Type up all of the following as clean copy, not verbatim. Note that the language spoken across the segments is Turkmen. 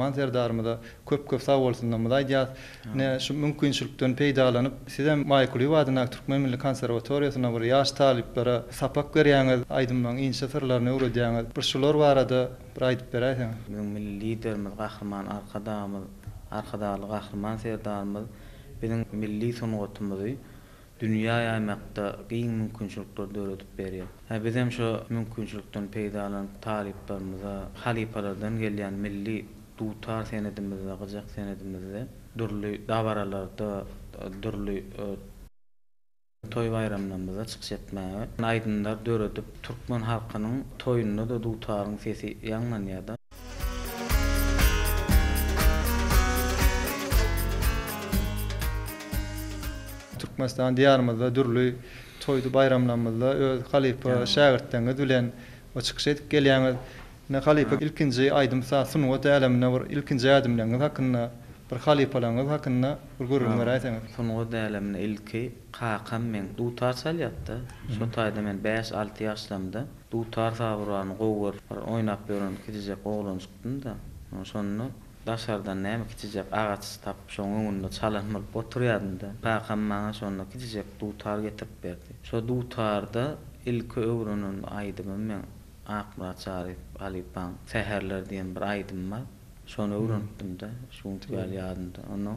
Gahryman Serdarymyza köp-köp sagbolsunlarymyzy aýdýas. Ine, şu mümkinçilikden peýdalanyp, sizem Maýa Kulyýewa adyndaky Türkmen milli konserwatoriýasynda bir ýaş talyplara sapak berýäňiz, aýdymlaryň inçe syrlaryny öwredýäňiz. Bir şular barada bir aýdyp beräýseňiz. Biziň Milli Liderimiz Gahryman Arkadagymyz, Arkadagly Gahryman Serdarymyz biziň milli sungatymyzy dünýä ýaýmakda giň mümkinçilikler döredip berýär. Hä, bizem şo mümkinçilikden peýdalanyp talyplarymyza halypalardan gelýän milli dutar senedimizde, gyjak senedimizde dürli dabaralarda, dürli toý-baýramlarymyzda çykyş etmäge aýdymlar döredip, türkmen halkynyň toýunda-da dutaryň sesi ýaňlanýar-da. Türkmenistan Diýarymyzda dürli toýdy baýramlarymyzda öz halypa şägirtleriňiz bilen çykyş edip gelýäňiz. Ine halypa ilkinji aýdym-saz sungat älemine bir ilkinji ädimleriňiz hakynda, bir halypalaryňyz hakynda bir gürrüň beräýseňiz. Sungat älemine ilki kakam meň dutar çalýardy-da. Şo taýda men bäş-alty ýaşlamda dutar saz guralyny gowy görüp bir oýnap ýören kiçijek oglanjykdym-da. Şonda Daşardan näme kiçijek agaç tapyp şoň öňünde çalan bolup oturýardym-da. Kakam maňa şonda kiçijek dutar getirip berdi. Şo dutarda ilki öwrenen aýdymym meň Akmyrat Çaryýew halypaň Säherler diýen bir aýdymy bar. Şony öwrenipdim-de, şu günki ýaly ýadymda. Onnoň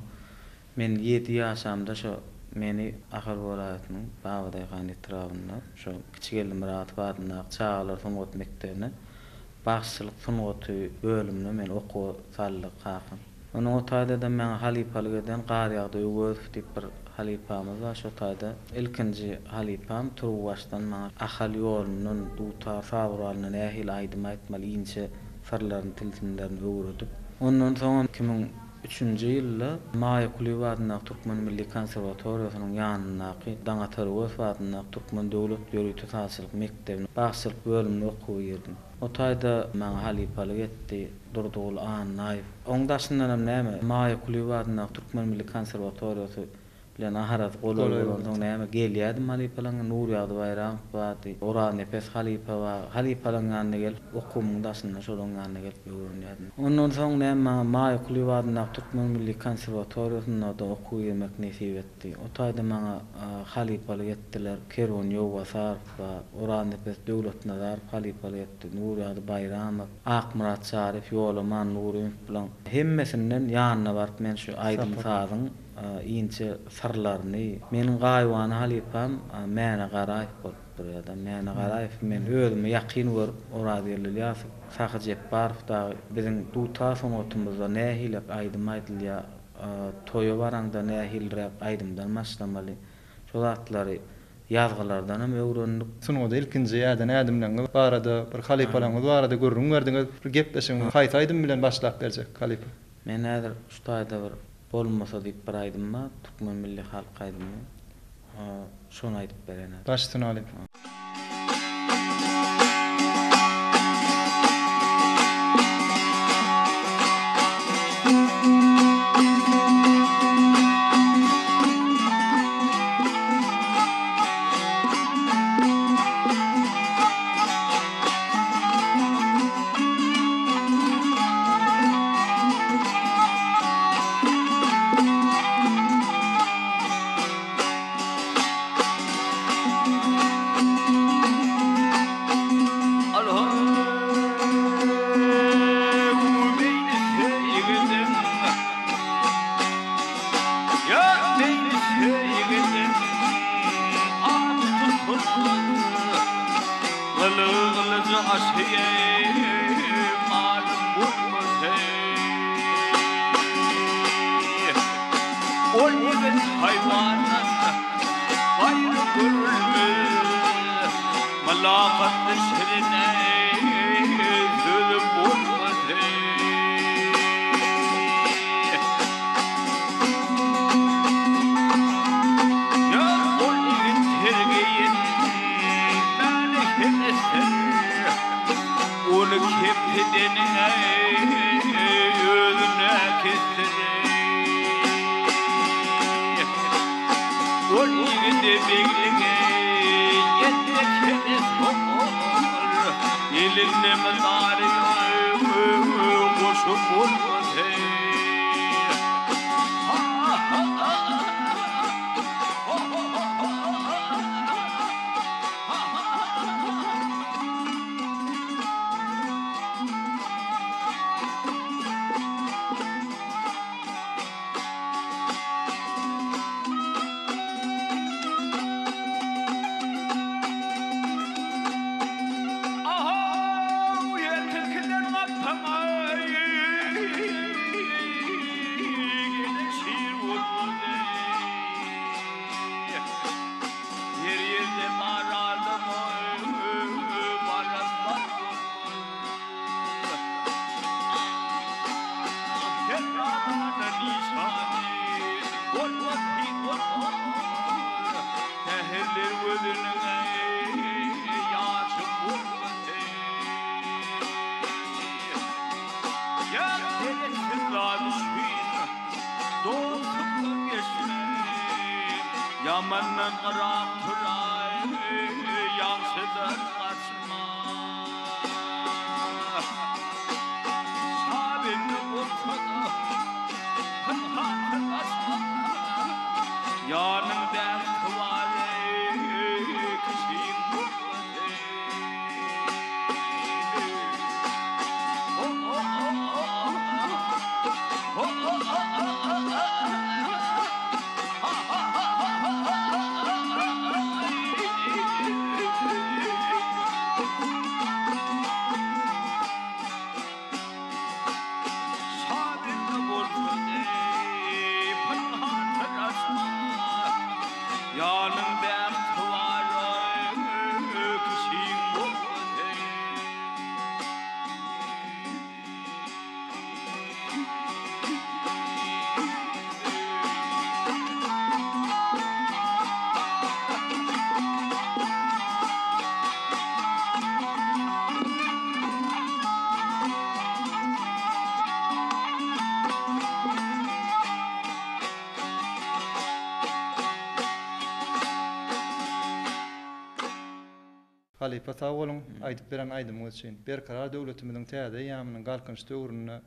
men ýedi ýaşamda şo meni Ahal welaýatynyň Babadaýhan etrabynda şo Kiçi Geldimyradow adyndaky çagalar sungat mekdebine Bagşyçylyk sungaty bölümine meni okuwa saldy kakam. Onuň o taýda-da maňa halypalyk eden Garýagdy Öwezow diýip bir halypamyz bar, şo taýda ilkinji halypam turuwbaşdan maňa Ahal ýolundan dutar saz guralynda nähili aýdym aýtmaly inçe syrlaryny, tilsimlerini öwredip, ondan soňam 2003-nji ýylda Maýa Kulyýewa adyndaky Türkmen milli konserwatoriýasynyň ýanyndaky Daňatar Öwezow adyndaky Türkmen döwlet ýörite sazçylyk mekdebine bagşyçylyk bölümine okuwa girdim. O taýda maňa halypalyk etdi Durdyguly Annaýew. Oň daşyndanam näme, Maýa Kulyýewa adyndaky Türkmen milli konserwatoriýasy bilen arasy golaý bolansoň näme, gelýärdim halypalaň ýanyna, Nurýagdy Baýramow bardy, Oraznepes halypa bar. Halypalaň ýanyna gelip, okuwymyň daşynda şolaň ýanyna gelip öwrenýärdim. Ondan soň näme maňa Maýa Kulyýewa adyndaky Türkmen milli konserwatoriýasynda-da okuwa girmek nesip etdi. O taýda maňa halypalyk etdiler Kerwen Ýowbasarow bar, Oraznepes Döwletnazarow halypalyk etdi, Nurýagdy Baýramow, Akmyrat Çaryýew, Ýolaman Nurymow bulaň hemmesinden ýanyna baryp men şu aýdym-sazyň inçe syrlaryny, meniň gaýybana halypam Mäne Garaýew bolup durýar-da. Mäne Garaýewi men özüme ýakyn görüp, Orazgeldi Ylýasow, Sahy Jepbarow dagy biziň dutar sungatymyzda nähilek aýdym aýdylýar, toýa baraňda nähiliräk aýdymdan başlamaly, şo zatlary ýazgylardanam öwrendik. Sungata ilkinji äden ädimleriňiz barada, bir halypalaryňyz barada gürrüň berdiňiz. Bir gepleşigiňizi haýsy aýdym bilen başlap berjek, halypa? Men häzir şu taýda bir Bolmasa diýip bir aýdym bar, türkmen milli halk aýdymy. Şony aýdyp bereýin häzir. Baş üstüne halypa. Halypa sag boluň aýdyp beren aýdymyňyz üçin. Berkarar döwletimiziň täze eýýamynyň Galkynyş döwründe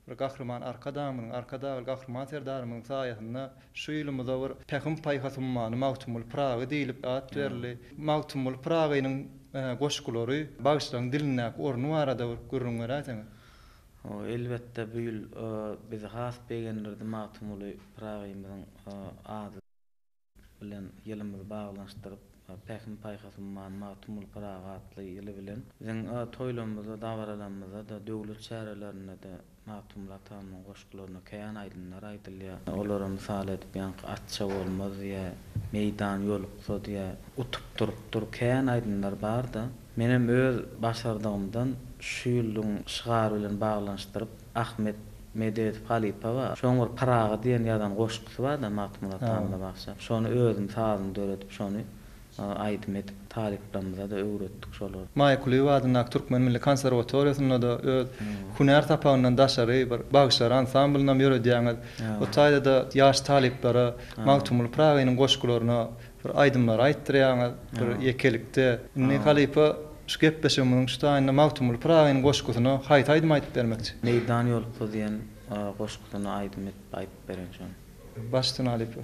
bir Gahryman Arkadagymyzyň, Arkadagly Gahryman Serdarymyzyň saýasynda şu ýylymyza bir Pähim-paýhas ummany Magtymguly Pyragy diýlip at berildi. Magtymguly Pyragynyň goşgulary bagşylaryň dilindäki orny barada bir gürrüň beräýseňiz. Elbetde bu ýyl bizi has begendirdi Magtymguly Pyragymyzyň ady bilen ýylymyzy baglanyşdyryp, Pähim-paýhas ummany Magtymguly Pyragy atly ýyly bilen biziň toýlarymyzda, dabaralarymyzda-da, döwlet çärelerinde-de Magtymguly atamyzyň goşgularyna kän aýdymlar aýdylýar. Olara mysal edip ýaňky Atça bolmaz diýýär, Meýdan ýoluksa diýýär, Utup durupdyr kän aýdymlar bar-da. Menem öz başardygymdan şu ýylyň şygary bilen baglanyşdyryp Ahmet Mededow halypa bar. Şoň bir Pyragy diýen ýazan goşgusy bar-da Magtymguly atamyza bagyşlap. Şony özüm sazyny döredip şony aýdym edip talyplarymyza-da öwretdik şolary. Maýa Kulyýewa adyndaky Türkmen milli konserwatoriýasynda-da öz hünär sapagyndan daşary bir bagşylar ansamblynam ýöredýäňiz. O taýda-da ýaş talyplara Magtymguly Pyragynyň goşgularyna bir aýdymlary aýtdyrýaňyz bir ýekelikde. Indi halypa şu gepleşigimiziň şu taýynda Magtymguly Pyragynyň goşgusyna haýsy aýdymy aýdyp bermekçi? Meýdan ýoluksa diýen goşgusyny aýdym edip aýdyp bereýin şony. Baş üstüne halypa.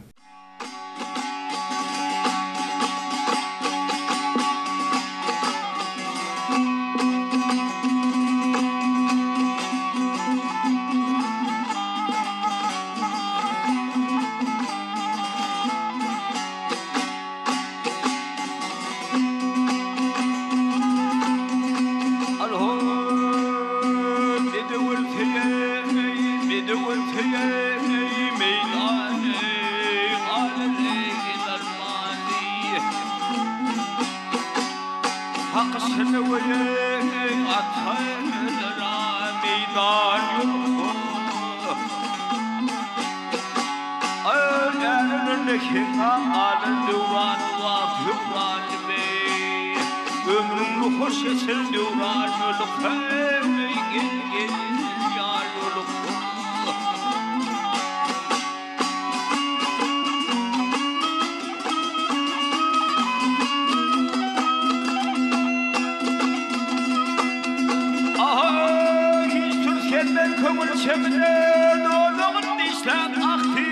Dodagyn dişläp akdy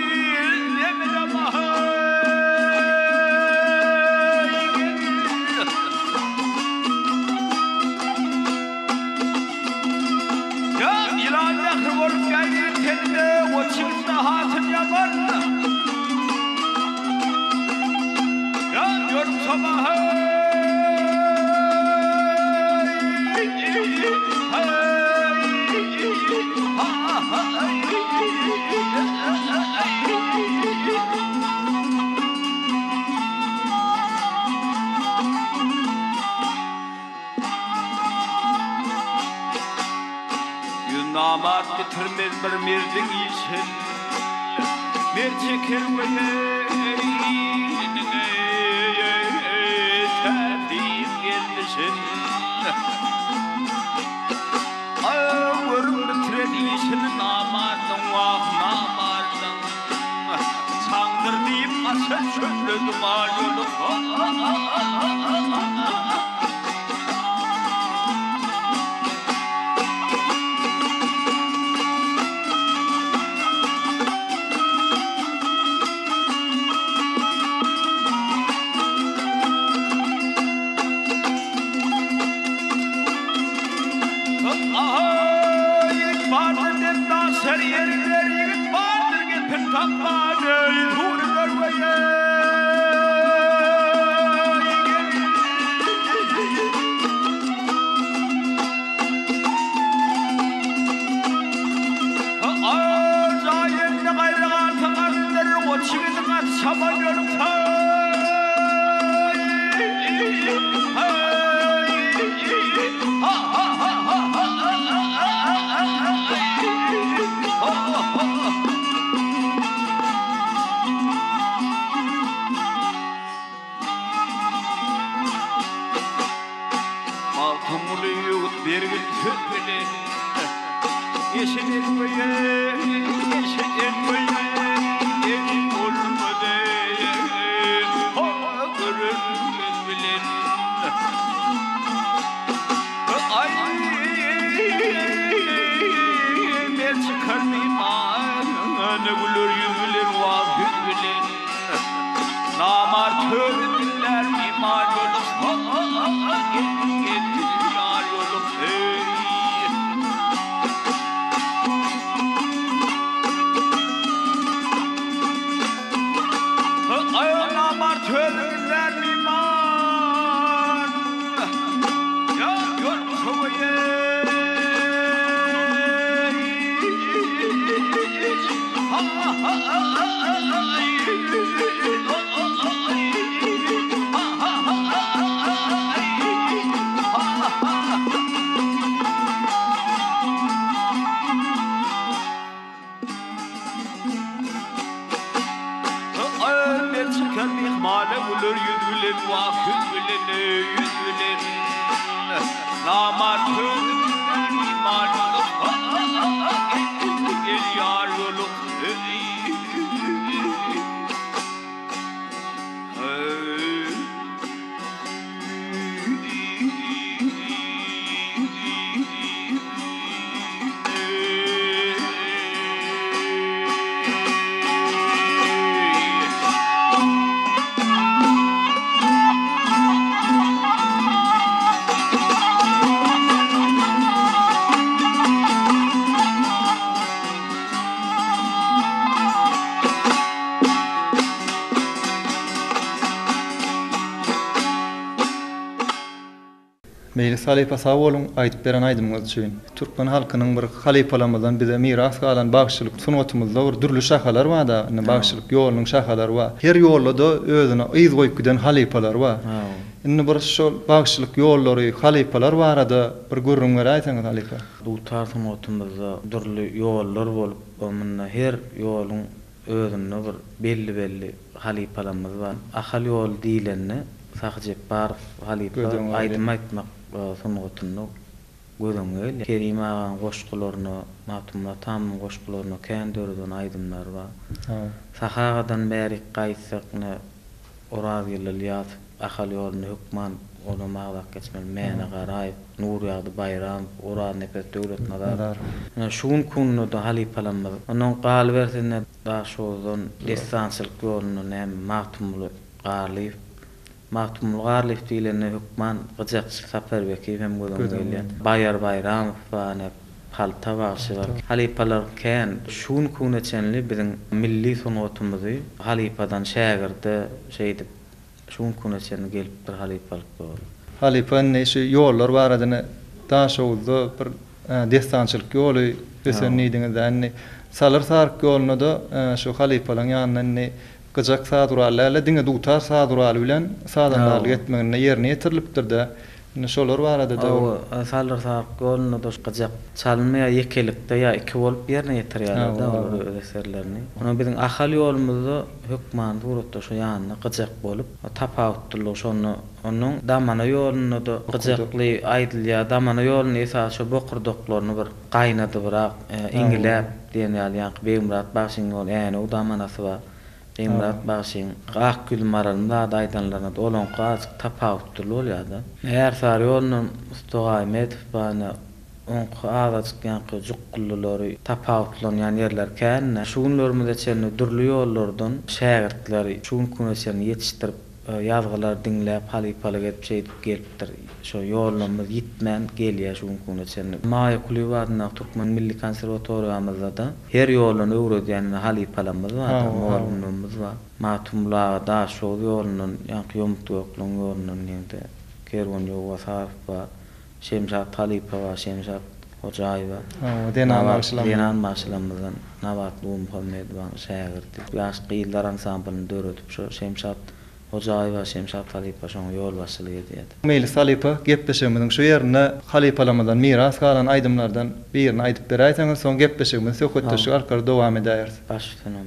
demine bahaý. Ýa ýylan mähri bolup ýaýraýan tenine goç ýigitde hatyn ýaman. Ýa ýörüp sabaha. Ýüz namart bitirmez bir merdiň işin, Mer çeker weliniň täsin gelnişin. Görüp bitiren işini namardyň, wah, namardyň, Çaňdyr diýip açan çöllediň a ýoluň. Ýigit bardyr demdaş her ýerde, Ýigit bardyr gepin tapman, Suwuny görmeýän Jaý ýerinde gaýra galsa garyndyr, Goç ýigidiň aty çaman ýörüpdir. Magtymguly ýurt bergil söz bilen, Eşidilmeýän, eşidilmeýän, el bolmady, gören göz bilen. Aý, mer çykar myhman, güler ýüz bilen, wah ýüz bilen. Namart özi dillär mimar ýolup, Gel, gel, ýar ýolup, heý. Aý, namart özi dillär mimar, Ýar ýolup, söweýin. Namart özü bilen iman Gel ýar ýolup Meýlis halypa sag boluň aýdyp beren aýdymyňyz üçin. Türkmen halkynyň bir halypalarymyzdan bize miras galan bagşylyk sungatymyzda bir dürli şahalar barda indi bagşylyk ýolunyň şahalary bar. Her ýolda-da özüne yz goýup giden halypalar bar. Indi bir şol bagşylyk ýollary, halypalar barada bir gürrüň beräýseňiz halypa. Dutar sungatymyzda dürli ýollar bolup, munda her ýoluň özünde bir belli-belli halypalarymyz bar. Ahal ýoly diýlende Sahy Jepbarow halypa aýdym aýtmak sungatynda göz öňüňe gelýär. Kerim agaň goşgularyna, Magtymguly atamyň goşgularyna kän döreden aýdymlary bar. Sahy agadan bärik gaýtsak, ine, Orazgeldi Ylýasow Ahal ýolunda hökman. Onam agzap geçmeli. Mäne Garaýew, Nurýagdy Baýramow, Oraznepes Döwletnazarow. Ine, şu günki günde-de halypalarymyz. Ondan galyberse-de Daşoguzdan dessançylyk ýolunda näme Magtymguly Garlyýew. Magtymguly Garlyýew diýlende hökman gyjakçy Sapar Bekiýew hem göz öňüňe gelýär. Baýar Baýramow bar, ine, Palta bagşy bar. Halypalar kän. Şu günki güne çenli biziň milli sungatymyzy halypadan şägirde şeýdip Şu günki güne çenli gelipdir halypalyk ýoly. Halypa indi şu ýollar barada ine Daşoguzda bir dessançylyk ýoly ösen diýdiňiz-dä indi Salyr Saryk ýolunda-da şu halypalaryň ýanynda indi gyjak saz guraly däl-de diňe dutar saz guraly bilen sazandarlyk etmeginde ýerine ýetirilipdir-dä. Indi şolar barada-da bir. Hawa, Salyr Saryk ýolunda-da şu gyjak çalynmaýar ýekelikde ýa iki bolup ýerine ýetirýärler-dä olar öz eserlerini. Onam biziň Ahal ýolumyzda Hökmany suratda şo ýanynda gyjak bolup, tapawutlylygy şonda. Onuň damana ýolunda-da gyjakly aýdylýar. Damana ýolunda esasy şo bokurdaklaryny bir gaýnadybrak, iňiläp diýen ýaly, ýaňky Begmyrat bagşyň ýoly Änew damanasy bar. Begmyrat bagşyň Ak ýüzli maralym zady aýdanlarynda-da olaňky azajyk tapawutly bolýar-da. Ärsary ýolundan Usta Gaýmedow bar ine. Oňky azajyk ýaňky jukgullylary tapawutlanýan ýerleri kän-de. Şu günlerimize çenli dürli ýollardan şägirtleri şu günki güne çenli ýetişdirip, ýazgylar diňläp, halypalyk edip şeýdip gelipdir. Şo ýollarymyz ýitmän gelýär şu günki güne çenli. Maýa Kulyýewa adyndaky Türkmen milli konserwatoriýamyzda-da her ýoldan öwredýän ine halypalarymyz bar-da, mugallymlarymyz bar. Magtymguly aga Daşoguz ýolundan, ýaňky Ýomutgökleň ýolundan diýende Kerwen Ýowbasarow bar. Şemşat halypa bar, Şemşat Hojaýewa. Hawa, zenan bagşylarymyzdan. Zenan bagşylarymyzdan Nabat Nurmuhammedowanyň şägirdi. Ýaş gyzlar ansamblyny döredip, şo Şemşat Hojaýewa, Şemşat halypa şoňa ýolbaşçylyk edýärdi. Meýlis halypa, gepleşigimiziň şu ýerinde halypalarymyzdan miras galan aýdymlardan birini aýdyp beräýseňiz, soň gepleşigimizi söhbetdeşlik arkaly dowam edäýeris. Baş üstüne.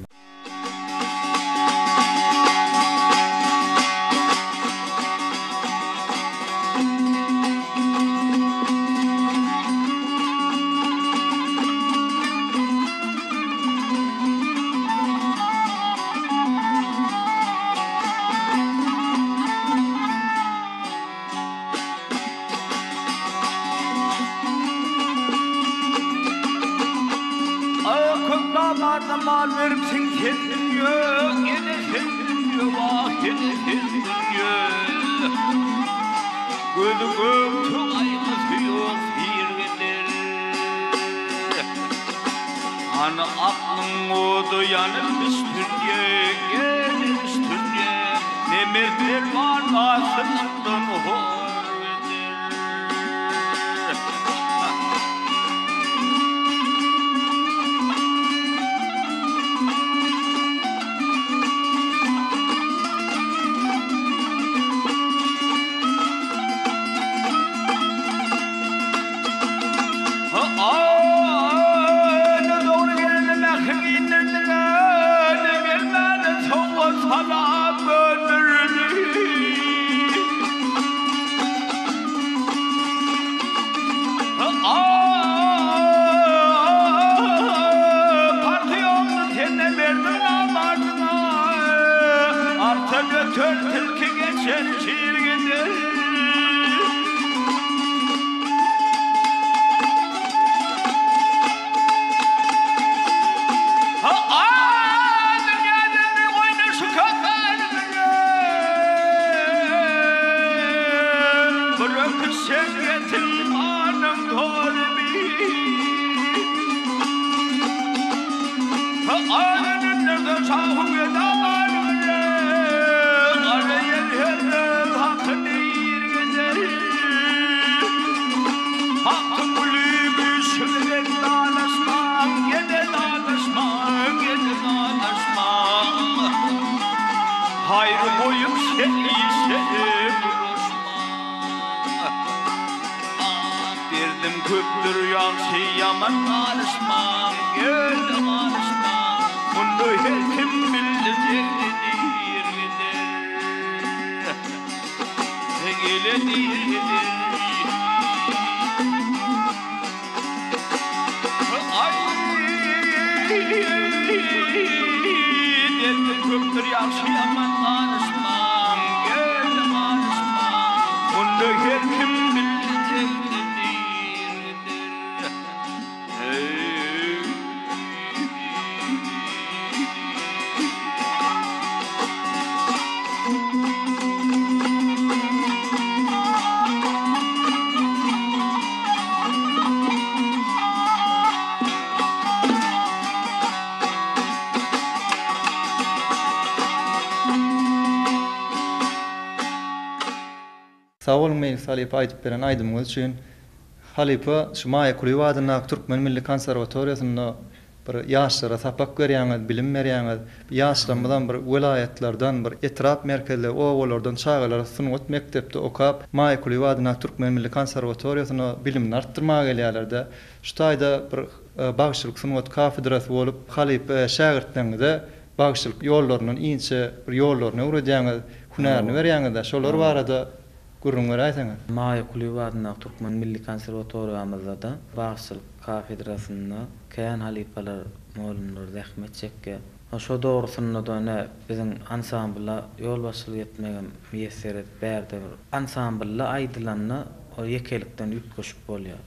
Köp namarda mal beripsiň sen dünýe, Ene sen dünýe, wah ene sen dünýe. Gözi gökde gaýgysy ýok ir gider. Hany aklyň ody ýanyp üstünde, Ene üstünde, Ne mertler bar asylykdan hor eder. Tilki geçen şir gider. Haýry goýup sen işe bulaşma. Derdim köpdür ýagşy ýaman garyşma, Gel garyşma. Munda her kim biljegini diýr gider. Gele diýr gider. Aý, derdim köpdür ýagşy ýaman garyşmaň, gel garyşmaň. Görse her kim biljekdi diridir. Sag boluň Meýlis halypa aýdyp beren aýdymyňyz üçin. Halypa şu Maýa Kulyýewa adyndaky Türkmen milli konserwatoriýasynda bir ýaşlara sapak berýäňiz, bilim berýäňiz. Ýaşlarymyzam bir welaýatlardan, bir etrap merkezleri, obalardan çagalar sungat mekdepde okap, Maýa Kulyýewa adyndaky Türkmen milli konserwatoriýasyna bilimini artdyrmaga gelýärler-de. Şu taýda bir bagşylyk sungat kafedrasy bolup, halypa şägirtleriňize bagşylyk ýollaryndan inçe bir ýollaryny öwredýäňiz, hünärini berýäňiz-de, şolar barada gürrüň beräýseňiz. Maýa Kulyýewa adyndaky Türkmen milli konserwatoriýamyzda-da bagşylyk kafedrasynda kän halypalar, mugallymlar zähmet çekýär. Şo dogrusynda-da ine, biziň ansambla ýolbaşçylyk etmegem miýesser edip, bärde bir ansamblda aýdylanda ol ýekelikden üýtgeşik bolýar.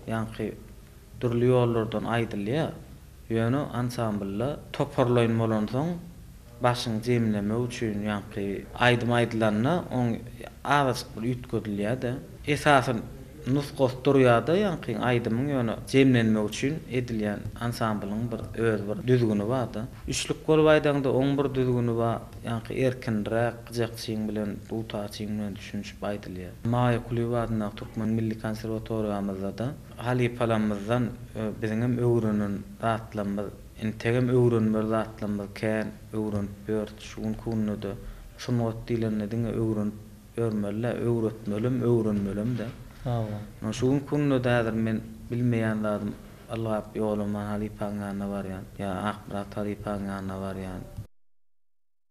Ýaňky dürli ýollardan aýdylýar. Ýöne ansamblda toparlaýyn bolansoň başyňy jemlemek üçin ýaňky aýdym aýdylanda oň azajyk bir üýtgedilýär-de. Esasy nusgasy durýar-da ýaňky aýdymyň ýöne jemlenmek üçin edilýän ansamblyň bir öz bir düzgüni bar-da. Üçlük bolup aýdaňda oň bir düzgüni bar, ýaňky erkinräk gyjakçyň bilen dutarçyň bilen düşünişip aýdylýar. Maýa Kulyýewa adyndaky Türkmen milli konserwatoriýamyzda-da halypalarymyzdan biziňem öwrenen zatlarymyz, entegem öwrenmeli zatlarymyz kän, öwrenip ýörüs. Şu günki günde-de sungat diýlende diňe öwrenip ýörmeli-dä, öwretmelem, öwrenmelem-de. Hawa. Şu günki günde-de häzir men bilmeýän zadym ylgap Ýolaman halypaň ýanyna barýan ýa Akmyrat halypaň ýanyna barýan.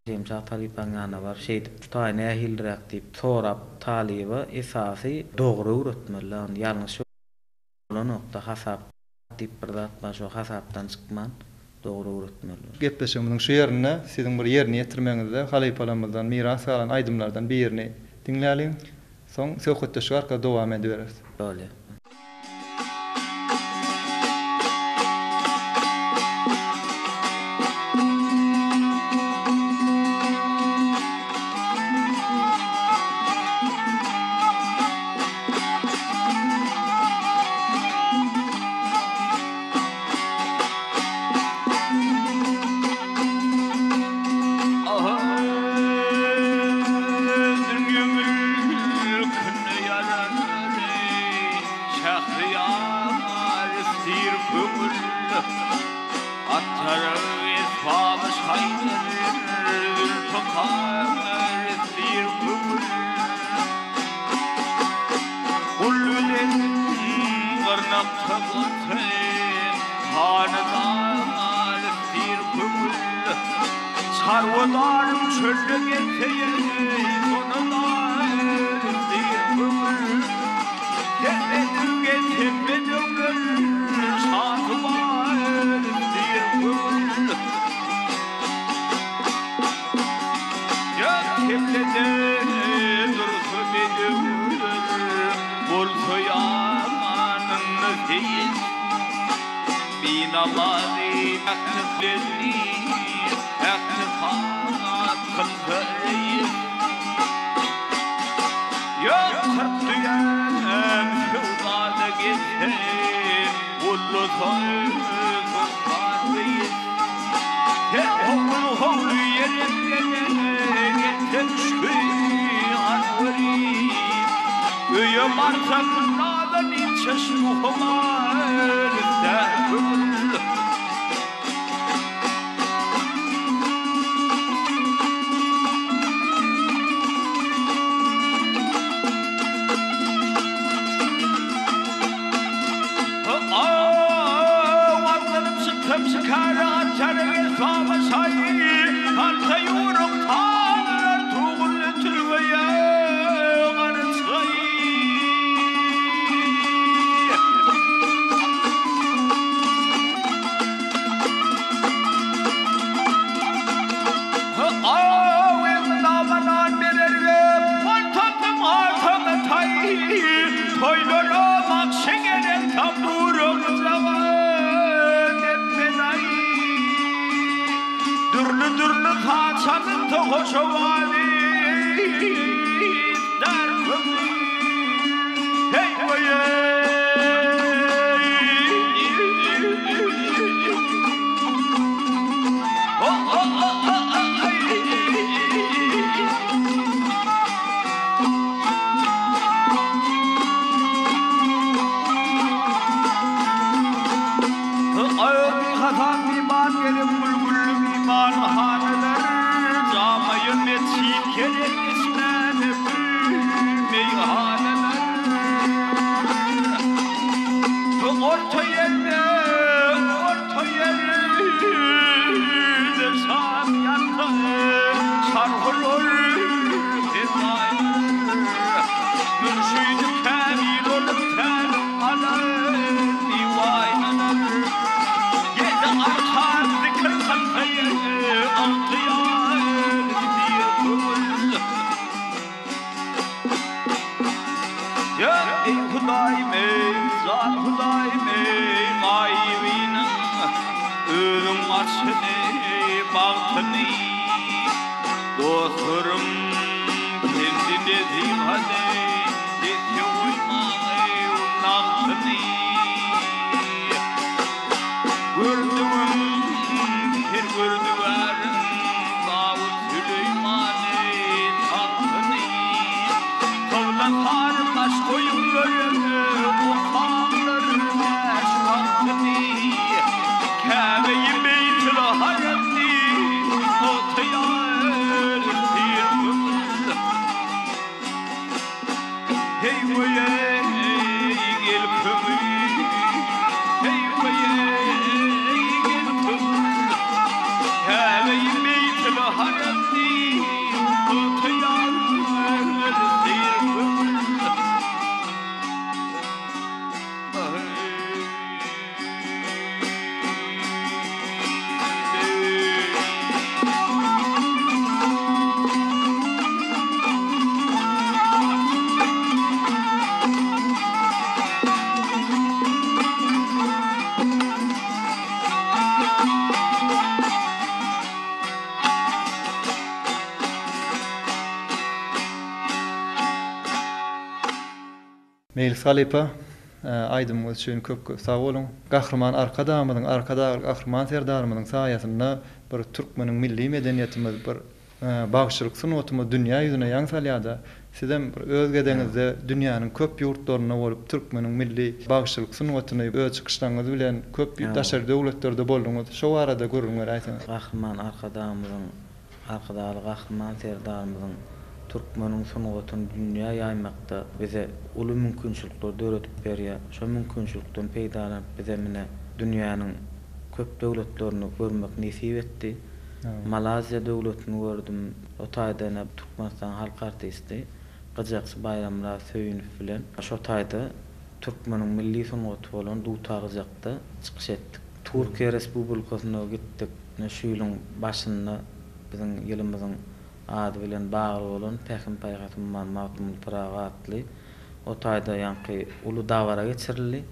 Şemşat halypaň ýanyna baryp şeýdip şu taý nähiliräk diýip sorap talyba esasy dogry öwretmeli ony ýalňyş bolanokda hasap diýip bir zat bar şo hasapdan çykman dogry öwretmeli. Gepleşigimiziň şu ýerinde siziň bir ýerine ýetirmegiňizde halypalarymyzdan miras galan aýdymlardan birini diňläliň. Soň söhbetdeşlik arkaly dowam edibereris. Bolýar. Dünýe mülkünde ýaranly, Şähriýar istir köňül. Atara esbaby şaýdyr, Zülpükar istir köňül. Gul bilen gyrnakda bolsa, Hanydan istir köňül. Çarwadarym çölde gezse Sonadan istir köňül. Serbedim gezsem bedewler, Şasybar istir köňül. Ýa kellede dursa bedewler, Bolsa ýanynda seýis. Binamazy ähli belli, Ähli hat kylsa reýis. Ýa 40 düýäm söwdada gezse, Gullasa soltan reýis. Her howly-howly ýerem gelse müşki anweri. Öýe barsam nazanin çeşmi humar ister köňül. Atlanyp çyksam şikara atjana gelsama şaýy Salsa ýumruk tazylar tugully tülgeýe garyçgaýy. Aw elmydama nan bererge, Ol tapdym arkaňda taýy. Dürli-dürli saz çalynsa hoş owazy Ister köňül Heý goýeý Bihasap miman gelip gül-güllü mimanhanalar Jamaýy metjit gerek içmäne gül meýhanalar Orta ýerde, orta ýerde şam ýansa Çarhul ol fedaýylar Mürşidi kämil olup tälim alar diwaýnalar Ýedi arkan zikir kylsa ygtyýar gidýär köňül. Ýa eý Hudaýym eý, jan Hudaýym eý, gaýybynyň özüň açyny, bagtyny. Dostlarym pendi-nesihat eý, desse goýmaň eý nagtyny. Gördügim her gördügäriň Dawut Süleýmany tagtyny. Kybla sary baş goýuňlar okaňlar bäş wagtyny. Käbeýi Beýtil Haramny ygtyýar etdir köňül. Heý weý gel köňül, heý weý gel köňül. Käbeýi Beýtil Haramny ygtyýar etdir köňül. Meýlis halypa, aýdymyňyz üçin köp köp sag boluň. Gahryman Arkadagymyzyň, Arkadagly Gahryman Serdarymyzyň saýasynda bir türkmeniň milli medeniýetimiz, bir bagşylyk sungatymyz dünýä ýüzüne ýaň salýada. Sizem bir öz gezeňizde dünýäniň köp ýurtlarynda bolup türkmeniň milli bagşylyk sungatyny öz çykyşlaryňyz bilen köp daşary döwletlerde bolduňyz. Şo barada gürrüň beräýseňiz. Gahryman Arkadagymyzyň Arkadagly Gahryman Serdarymyzyň türkmeniň sungatyny dünýä ýaýmakda bize uly mümkinçilikler döredip berýär. Şo mümkinçilikden peýdalanyp bize mine dünýäniň köp döwletlerini görmek nesip etdi. Malaziýa döwletini gördüm. O taýda ine Türkmenistanyň halk artisti gyjakçy Baýramyrat Söýünow bilen şo taýda türkmeniň milli sungaty bolan dutar-gyjakda çykyş etdik. Türkiýe Respublikasyna gitdik. Ine şu ýylyň başynda biziň ýylymyzyň ady bilen bagly bolan Pähim-paýhas ummany Magtymguly Pyragy atly o taýda ýaňky uly dabara geçirildi.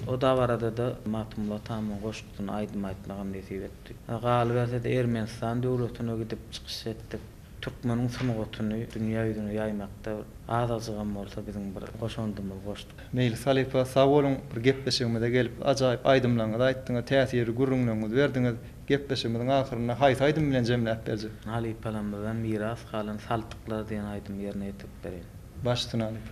O dabarada-da Magtymguly atamyň goşgusyny aýdym aýtmagam nesip etdi. Galyberse-de Ermenistan döwletine gidip çykyş etdik. Türkmeniň sungatyny dünýä ýüzüne ýaýmakda azajygam bolsa biziň bir goşandymyzy goşduk. Meýlis halypa sag boluň bir gepleşigimize gelip ajaýyp aýdymlaryňyzy aýtdyňyz täsirli gürrüňleriňizi berdiňiz gepleşigimiziň ahyrynda haýsy aýdym bilen jemläp berjek. Halypalarymyzdan miras galan Saltyklar diýen aýdymy ýerine ýetirip bereýin. Baş üstüne halypa.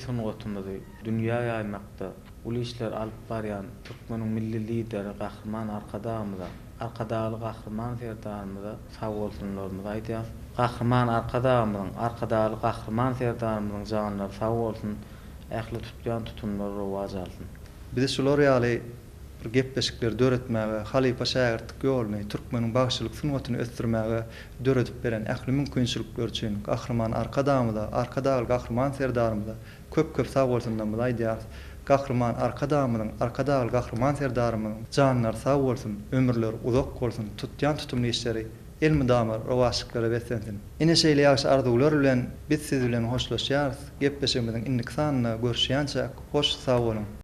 sungatymyzy dünýä ýaýmakda uly işler alyp barýan türkmeniň Milli Lideri Gahryman Arkadagymyza, Arkadagly Gahryman Serdarymyza sagbolsunlarymyzy aýdýarys. Gahryman Arkadagymyzyň, Arkadagly Gahryman Serdarymyzyň janlary sag bolsun, ähli tutýan tutumlary rowaç alsyn. Bizi şular ýaly bir gepleşikleri döretmäge, halypa-şägirtlik ýoluny, türkmeniň bagşylyk sungatyny ösdürmäge döredip beren ähli mümkinçilikleri üçin Gahryman Arkadagymyza, Arkadagly Gahryman Serdarymyza köp-köp sagbolsunlarymyzy aýdýarys. Gahryman Arkadagymyzyň, Arkadagly Gahryman Serdarymyzyň janlary sag bolsun, ömürleri uzak bolsun, tutýan tutumly işleri elmydama rowaçlyklara beslensin. Ine şeýle ýagşy arzuwlar bilen biz siz bilen hoşlaşýarys. Gepleşigimiziň indiki sanynda görüşýänçäk hoş sag boluň!